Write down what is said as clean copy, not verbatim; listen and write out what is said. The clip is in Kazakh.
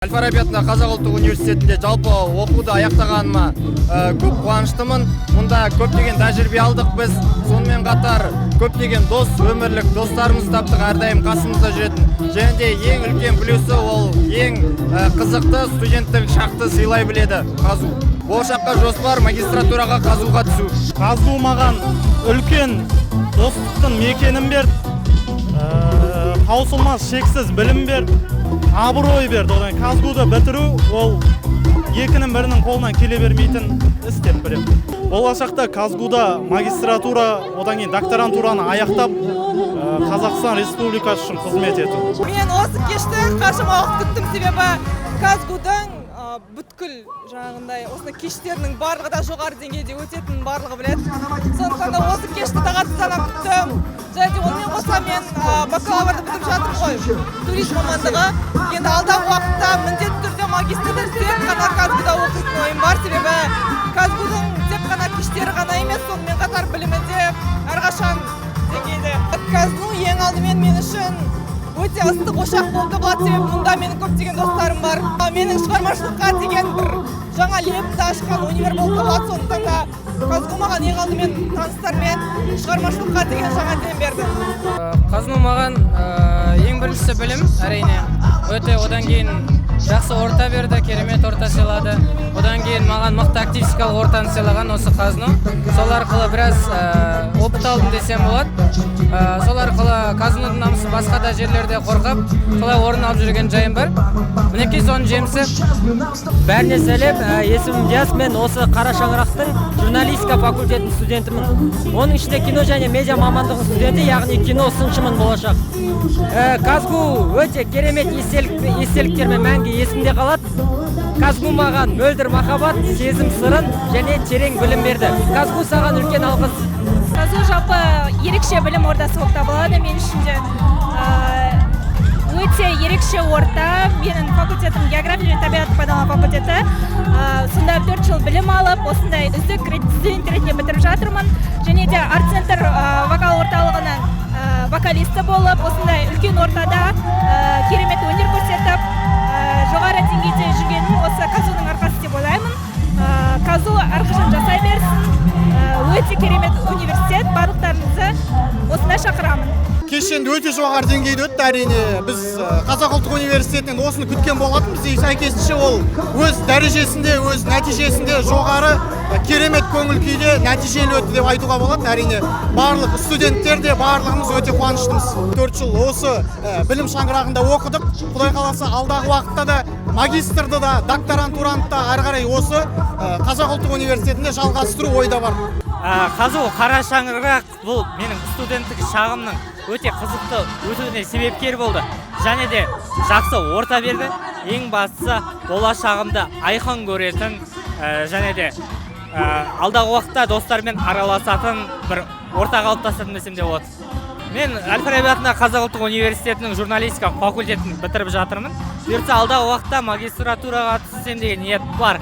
Әл Фараби атындағы Қазақ ұлттық университетінде жалпы оқуды аяқтағаныма көп қуаныштымын. Мұнда көптеген тәжірибе алдық біз, сонымен қатар көптеген дос, өмірлік достарымызды таптық, әрдайым қасымызда жүретін. Және де ең үлкен плюсы, ол ең қызықты студенттік шақты сыйлай біледі ҚазҰУ. Болашаққа жоспар: магистратураға ҚазҰУ-ға түсу. ҚазҰУ маған үлкен достықтың мекенін берді, таусылмас шексіз білім берді, абырой берді. Одан КазГУ-ды бітіру ол екінің бірінің қолынан келе бермейтін іс деп білемін. Болашақта КазГУ-да магистратура, одан кейін докторантураны аяқтап, Қазақстан Республикасы үшін қызмет ету. Мен осы кешті қаншама уақыт күттім, себебі КазГУ-дың бүткіл жаңағындай осындай кештерінің барлығы да жоғары деңгейде өтетінін барлығы біледі. Сондықтан да осы кешті тағатсыздана күттім. Және де онымен қоса мен бакалаврды бітіріп жатырмын ғой, туризм мамандығы. Енді алдағы уақытта міндетті түрде магистрді тек қана КазГУ-да оқитын ойым бар, себебі КазГУ-дың тек қана кештері ғана емес, сонымен қатар білімі де әрқашан деңгейде. КазНУ ең алдымен мен үшін өте ыстық ошақ болып табылады, себебі мұнда менің көптеген достарым бар. Менің шығармашылыққа деген бір жаңа лебімді ашқан универ болып табылады. Сондықтан да КазГУ маған ең алдымен таныстармен шығармашылыққа деген жаңа дем берді. ҚазНУ маған ең біріншісі білім, әрине, өте, одан кейін жақсы орта берді, керемет орта сыйлады. Одан кейін маған мықты активистикалық ортаны сыйлаған осы ҚазНУ. Сол арқылы біраз опыт алдым десем болады. Сол арқылы КазНУ-дың намысын басқа да жерлерде қорғап, солай орын алып жүрген жайым бар. Мінекей, соның жемісі. Бәріне сәлем, есімім Диас. Мен осы қара шаңырақтың журналистика факультетінің студентімін, оның ішінде кино және медиа мамандығының студенті, яғни кино сыншымын болашақ. КазГУ өте керемет естелік, естеліктермен мәңгі есімде қалады. КазГУ маған мөлдір махаббат, сезім сырын және терең білім берді. КазГУ, саған үлкен алғыс! КазУ жалпы ерекше білім ордасы болып табылады мен үшін де. Өте ерекше орта. Менің факультетім география және табиғат пайдалану факультеті. Сонда 4 жыл білім алып, осындай үздік студент ретінде бітіріп жатырмын. Және де Арт Центр вокал орталығының вокалисті болып, осындай үлкен ортада керемет өнер көрсетіп, жоғары деңгейде жүргенім осы КазУ-ның арқасы деп ойлаймын. КазУ әрқашан жасай берсін. Өте керемет университет, барлықтарыңызды осында шақырамын. Кеш енді өте жоғары деңгейде өтті, әрине. Біз Қазақ ұлттық университетінен осыны күткен болатынбыз и сәйкесінше ол өз дәрежесінде, өз нәтижесінде жоғары, керемет көңіл күйде, нәтижелі өтті деп айтуға болады. Әрине, барлық студенттер де, барлығымыз өте қуаныштымыз. 4 жыл осы білім шаңырағында оқыдық. Құдай қаласа, алдағы уақытта да магистрді да, докторантураны да әрі қарай осы Қазақ ұлттық университетінде жалғастыру ойда бар. ҚазҰУ қара шаңырақ бұл менің студенттік шағымның өте қызықты өтуіне себепкер болды және де жақсы орта берді. Ең бастысы, болашағымды айқын көретін және де алдағы уақытта достармен араласатын бір орта қалыптастырдым десем де болады. Мен Әл Фараби атындағы Қазақ ұлттық университетінің журналистика факультетін бітіріп жатырмын. Бұйыртса, алдағы уақытта магистратураға түссем деген ниет бар.